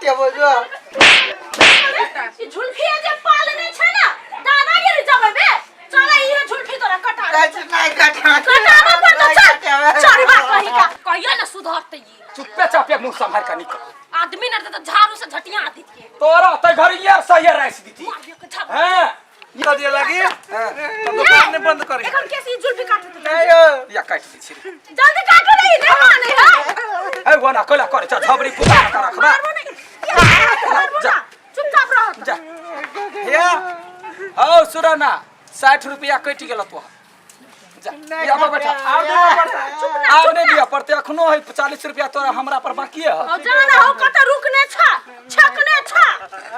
कटेबो जो। ई झुलफिया जे पालने छै ना, दादागिरी जमेबे। चल, इहे झुलफी तोरा कटा दे। नहीं कटा। कटाबे पड़तौ, चल। चढ़बा कही का कहियो ना सुधरतै ई। चुप्पे चापे मुंह संभाल के निकल। आदमी न रहतै तऽ झाड़ू से झटिया दितियै। तोरा ते घर यार सही राइस दीती। मारियो के झाड़ू। हैं। कर दिया लगी तो दुकान ने बंद करी। एखन केसी जुल्फी काटत? नहीं हो। या काट दी छी। जल्दी काटो नहीं, नहीं माने है। ए वना कोला करे चा झबरी कुता का रखबा। मारबो नहीं, मारबो जा। ना, चुपचाप रह। जा या औ सुरना, 60 रुपया कटि गेल तो जा। या बैठा। आब देबऽ पड़तै। आब नहीं दिया पड़ते, अखनो है 40 रुपया तोरा हमरा पर बाकी है। और जाना हो कत रुकने छ, छकने छ।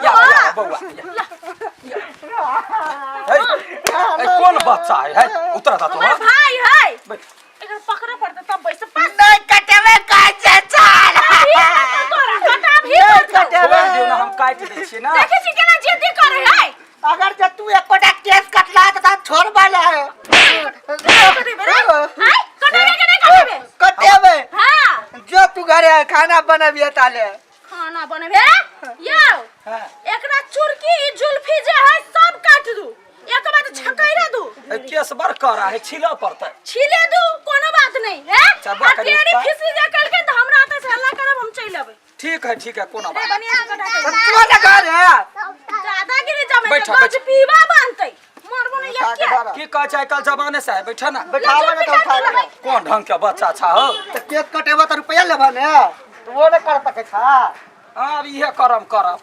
या या बौआ या। हे हे, कोन बच्चा है? हे उतर दा तो। हमर भाई है। बैठ। एकर पकड़े पड़ते तब बैस पास। नहीं कटेबे काहे चल। तोरा कटा भी नहीं पड़तौ। कटेबे। छोड़ दियो ना, हम काटि दै छियै ना। देखै छी केना जिद्दी करे है। अगर जब तू एकोटा केस कटला तो छोड़ वाला है। कटेबे रे? आय, कटेबे के नहीं कटेबे? कटेबे। हां। जो तू घरे खाना बनबिए ताले। खाना बनबे यौ। हाँ। एकरा चुरकी, ई जुल्फी जे है सब काट दू, एक बार छकैरा दू। ए, केस बड़ कड़ा है, छिलऽ पड़तै। छिले दू, कोनो बात नहीं है। अच्छा, बा आ कनी टेरी उस्ताद। फिसली जे कलके त हमरा त से हल्ला करब, हम चलि अबै। ठीक है, ठीक है, कोनो रे बात। बढ़िया से कटा दे। तू ना घरे। दादागिरी जमे बैठा, गज बैठा। पीवा बनतै, मरबो नहीं। उठा के क्या? धरा। की कहै छै, आइ काल्हि जमाने से है, बैठा ना। बैठाबो ना तो उठा के। कोन ढंग के बच्चा छा हो। तो केस कटेबो तो रुपया लेबा ने, तो वो ना कर सके छा। आब इहे करम करब।